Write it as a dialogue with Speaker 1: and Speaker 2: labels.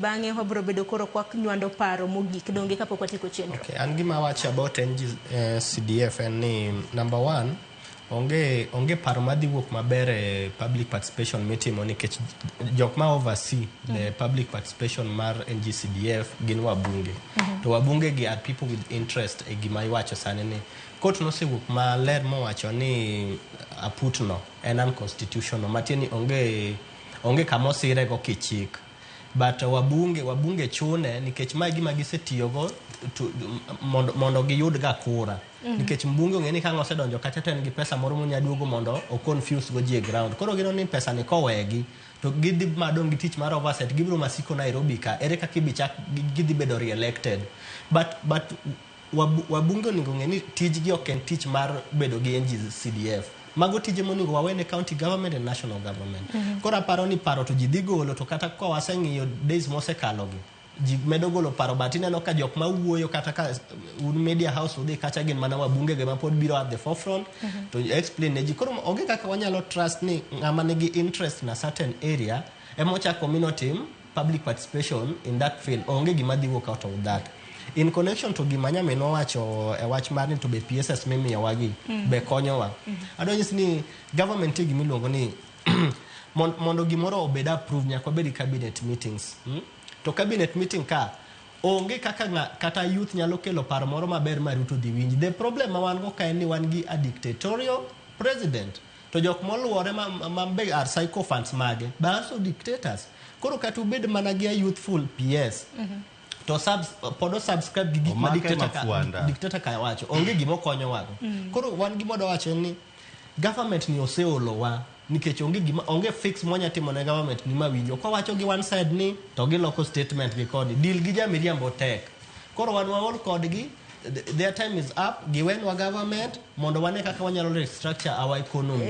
Speaker 1: Bang'e wabiro bedo koro kwa nywando paro mogik donge kapok watieko chenro.
Speaker 2: Okay, an gima awacho about NG, CDF en ni number one, onge paro madhi wuok maber e public participation mitimo, nikech jok ma oversee the public participation mar NGCDF gin wabunge. To wabunge gi are people with interest e gima iwacho sani ni court nosewuok maler mowacho ni aputno en unconstitutional, matiende ni onge kama osirego kichik, but wabunge chune nikech mae gima gisetiyogo mondo giyud ga kura, nikech mbunge ong'e ni ka ng'o osedonjo kacha to en gi pesa moro monya duogo mondo o confuse go ji e ground. Koro gineno ni pesa ni kowegi to gidhi madong' gi tich mar oversight, gibiro masiko Nairobi ka ere kaka ibi chak gidhi bedo re-elected. But wabunge onego ng'e ni tijgi ok en tich mar bedo gi NGCDF. Mago tije monego wawe ne county government and national government. Koro aparo ni paro to ji dhi golo, to kata ka waseng'iyo days mosekalogi, ji medo golo paro, but ineno ka jok mawuoyo, kata ka un media house udhi kacha, gin mana wabunge ge ma pod biro at the forefront to explain ne ji. Koro onge kaka wanyalo trust ni ng'ama nigi interest na certain area ema ochako minotim public participation in that field. Onge gima dhi wuok out of that. In connection to gima nyaminwa wacho e wach mar ni to be PSS mimiyowa gi be konyowa, adwa nyisi ni government nitie gima iluongo ni mondo gimoro obed approved, nyaka wabed gi cabinet meetings. To cabinet meeting ka onge kaka kata youth nyalo kelo paro moro maber ma Ruto dhi winj. The problem ma wan go ka en ni wan gi a dictatorial president, to jok moluore ma be are sycophants mage be also dictators. Koro kata ubed mana gi a youthful PS, to pod o subscribe gi gik ma
Speaker 3: Omake
Speaker 2: dictator ka,
Speaker 3: mafuanda.
Speaker 2: dictator ka wacho, onge gima okonyowago. Koro wan gima wadwa wacho en ni government ni oseolowa, nikech onge gima, onge fix mwanya timo ne government ni mawinjo. Kwawacho gi one side ni to giloko statement gi koni deal gi jamiriambo tek. Koro wan waol kodgi. Their time is up. Giwenwa government mondo wane kaka wanyalo restructure our economy.